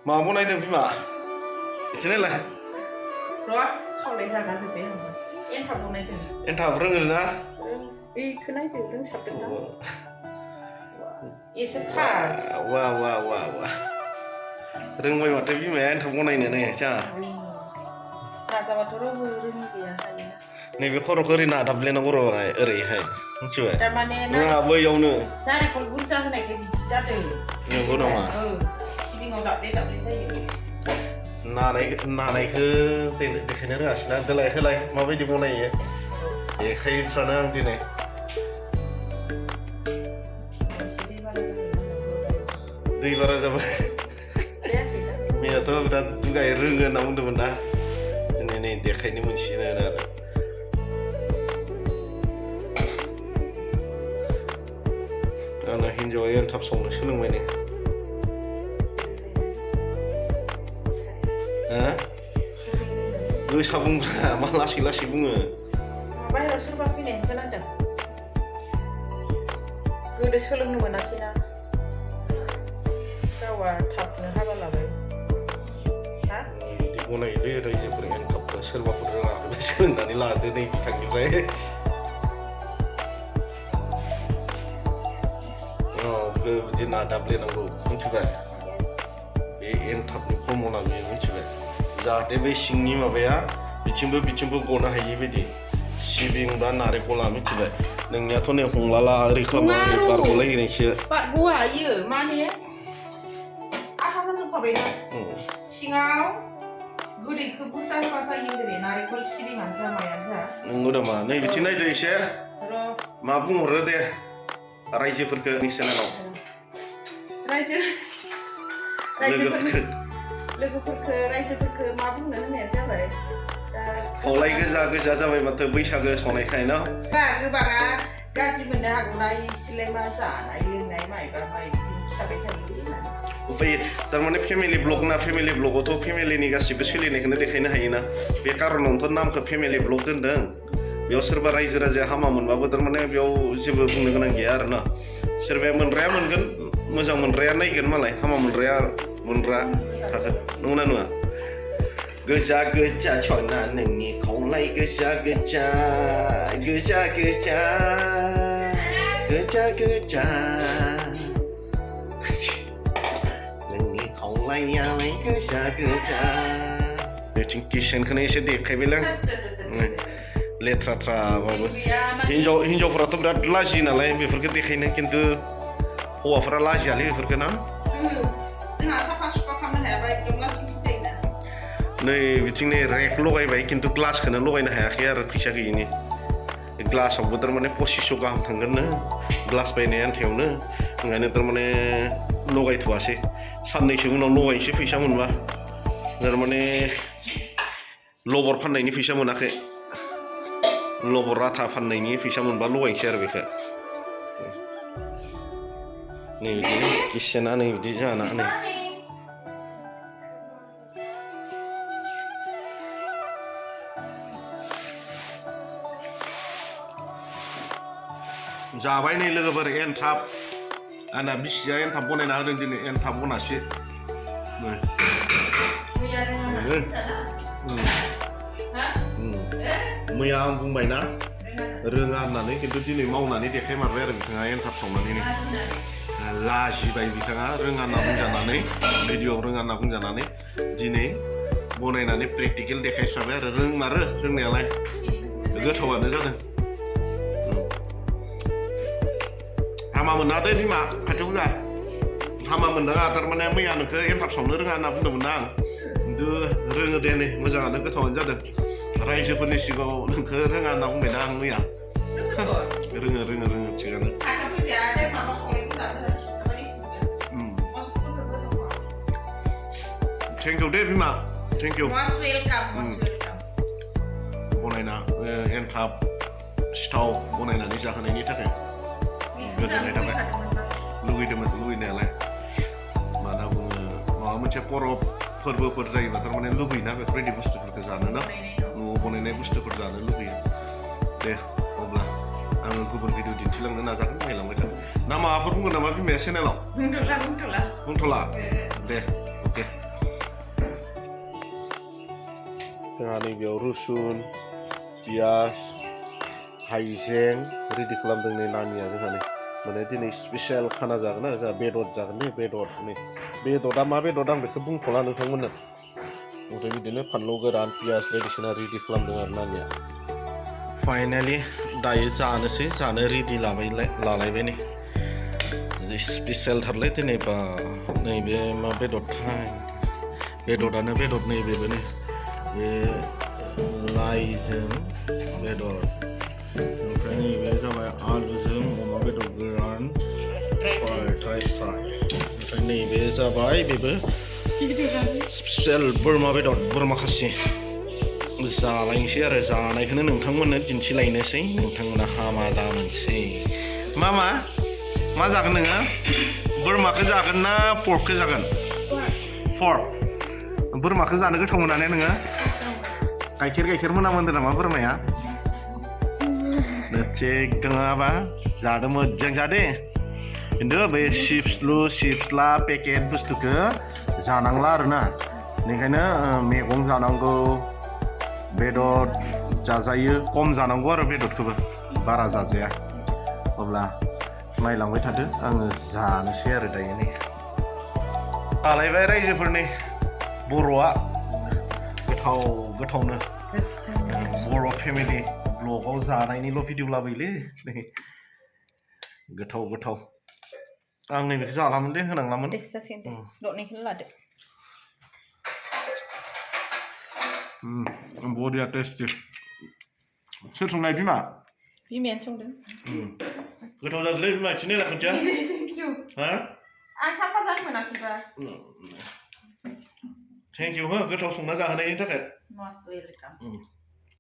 मा बनायदों बिमा एसे नायलाय र' खावलाय जागा जोब्बाय आंबो एन्थाब बनायदों एन्थाब रोङो ना बेखौ नायदो रोंसाबदों ना एसे खा वा वा वा वा रोंबाय माथो बिमाया एन्थाब बनायनो नै जा नाजाबाथ' रावबो रोङि गैया हायोना नैबे खर'खौ ओरै नादाबलायनांगौ र' ओरैहाय मिथिबाय थारमाने नङा बैयावनो नारेंखल बुरजा होनायखाय बिदि जादों नंगौ नामा सिबिङाव दाब्ले दाब्ले जायो नानायखौ देखायनो रोङासैना देलाय होलाय माबायदि बनायो देखायफ्रानो आं दिनै दै बारा जाबाय मैयाथ' बिराद दुगाय रोङो होनना बुंदोंमोन ना दिनै नै देखायनो मोनसिगोन आरो आंना हिन्जावा एन्थाब संनो सोलोंबाय नै गोसा बुंग्रा मा लासै लासै बुङो बाहेरायाव सोरबा फैनाय खोनादों गोदो सोलोंनो मोनासैना गावआ थाबनो हाबा लाबाय बिदि बनायोलै रायजोफोर एन्थाबखौ सोरबाफोर रोङाखै सोलोंनानै लादो नै बिथांनिफ्राय बिदि नादाबलायनांगौ मिथिबाय बे एन्थाबनि फर्मुला बेयो मिथिबाय जाहाथे बे सिंनि माबाया बिथिंबो गनो हायि बायदि सिबिं बा नारेंखला मिथिबाय नोंनियाथ' नै हमलाला ओरै खालामनानै बारग'लायनायसो बारग'आ इयो माने आथा जाजोबखाबायना सिङाव गोदैखौ बुरजा होबा जायो जेरै नारेंखल सिबिङानो जा मायानो जा नंगौ नामा नै बिथिं नायदो एसे मा बुंहरो दे रायजोफोरखौ नि चेनेलाव रायजोफोरखौ मा बुंनो होननायानो जाबाय खावलाय गोजा जाबाय माथो बैसागो संनायखाय न गोबाङा गाज्रि मोननो हागौना इसिलाय मा जानाय लोंनाय मायबा मायबि खिथाबाय थायो ओमफ्राय थारमाने फेमिलि ब्लग ना फेमिलि ब्लगावथ' फेमिलिनि गासिबो सोलिनायखौनो देखायनो हायोना बे कारनावनोथ' नामखौ फेमिलि ब्लग दोनदों बेयाव सोरबा रायजो राजाया हामा मोनबाबो थारमाने बेयाव जेबो बुंनो गोनां गैया आरो ना सोरबाया मोनग्राया मोनगोन मोजां मोनग्राया नायगोन मालाय हामा मोनग्राया मोनग्रा थागोन नंगौना नङा गोजा सना नोंनि खावलाय गोजा नोंनि खावलायालाय गोजा बेथिं किचेनखौनो एसे देखायबायलां लेथ्राथ्राबाबो हिन्जावफोराथ' बिराद लाजियो नालाय बेफोरखौ देखायनो खिन्थु हौवाफोरा लाजियालै बेफोरखौ ना नै बिथिं नै रेक लगायबाय खिन्थु ग्लासखौनो लगायनो हायाखै आरो फैसा गैयिनि ग्लासावबो थारमाने 2500 गाहाम थांगोननो ग्लास बायनाय आन्थायावनो ओंखायनो थारमाने लगायथ'वासै साननैसो उनाव लगायनोसै फैसा मोनबा थारमाने लबर फाननायनि फैसा मोनाखै लबर राथा फाननायनि फैसा मोनबा लगायनोसै आरो बेखौ नै बिदि किचेना नै बिदि जाना नै जाबाय नै लोगोफोर एन्थाब आंना बिसिया एन्थाब बनायना होदों दिनै एन्थाब बनासै मैया आं बुंबायना रोङा होननानै खिन्थु दिनै मावनानै देखायमारबाय आरो बिथाङा एन्थाब सावनानै लाजिबाय बिथाङा रोङा होनना बुंजानानै भिडिअ'आव रोङा होनना बुंजानानै दिनै बनायनानै प्रेक्टिकेल देखायस्राबाय आरो रोंमारो रोंनायालाय गोथावानो जादों हामा मोना दे बिमा खाथियाव जा हामा मोनदों थारमाने मैया नोंखौ एन्थाब सावनो रोङा होनना बुंदोंमोन आं खिन्थु रोङो दे नै मोजाङानो गोथावानो जादों रायजोफोरनि सिगाङाव नोंखौ रोङा होनना बुंबायना आं मैया रोङो थिगानो थेंक इउ दे बिमा थेंक इउ बनायना एन्थाब सिथाव बनायनानै जाहोनायनि थाखाय गोजोननाय थाबाय लुगैदोंमोन लुगैनायालाय माना बुङो माबा मोनसे परब फोरबोफोर जायोबा थारमाने लुगैयोना बेफोरबायदि बुस्थुफोरखौ जानो ना न'आव बनायनाय बुस्थुफोर जानो लुगैयो दे अब्ला आङो गुबुन भिडिअ दिन्थिलांनो नाजागोन नायलांबाय थागोन ना माबाफोर बुंगोन नामा बिमाया चेनेलाव बुंथ'ला दे अके जोंहा नैबेयाव रुसुन पियास हाइजें रेडि खालामदों नै नानिया जोंहा नै माने दिनै स्पेसियेल खाना जागोन आरो जोंहा बेदर जागोन नै बेदर नै बेदरा मा बेदर आं बेखौ बुंथ'ला नोंथांमोननो ओमफ्राय बिदिनो फानलु गोरान पियास बायदिसिना रेडि खालामदों आरो नानिया फाइनालि दायो जानोसै जानो रेडि लालायबाय नै स्पेसियेलथारलै दिनै बा नैबे मा बेदरथाय बेदरानो बेदर नैबेबो नै बे लाइजों बेदर ओमफ्राय नैबे जाबाय आलुजों अमा बेदर गोरान फ्राय ओमफ्राय नैबे जाबाय बेबो स्पेसियेल बोरमा बेदर बोरमा खासि जालायनोसै आरो जानायखौनो नोंथांमोननो दिन्थिलायनोसै नोंथांमोना हामा दामोनसै मा जागोन नोङो बोरमाखौ जागोन ना पर्कखौ जागोन पर्क बोरमाखौ जानो गोथाव मोना ने नोङो गाइखेर मोनामोनदों नामा बोरमाया थिग दङाबा जादो मोजां जादे खिन्थु बे चिप्सला पेकेट बुस्थुखौ जानांला आरोना बेनिखायनो मैगं जानांगौ बेदर जाजायो खम जानांगौ आरो बेदरखौबो बारा जाजाया अब्ला नायलांबाय थादो आङो जानोसै आरो दायो नै आलायबाय रायजोफोरनि बर'आ गोथावनो बर' फेमिलि ब्लगाव जानायनिल' भिडिअ लाबोयोलै नै गोथाव आं नैबेखौ जालामोन दे होनांलामोन दे जासिगोन दे दरनैखौनो लादो बरिया टेस्टि सोर संनाय बिमायानो संदों गोथाव जादोंलै बिमा एसे नायला खनसेया हा आं साफा जानो मोनाखैबा थेंक इउ हो गोथाव संना जाहोनायनि थाखाय मस्ट वेलकाम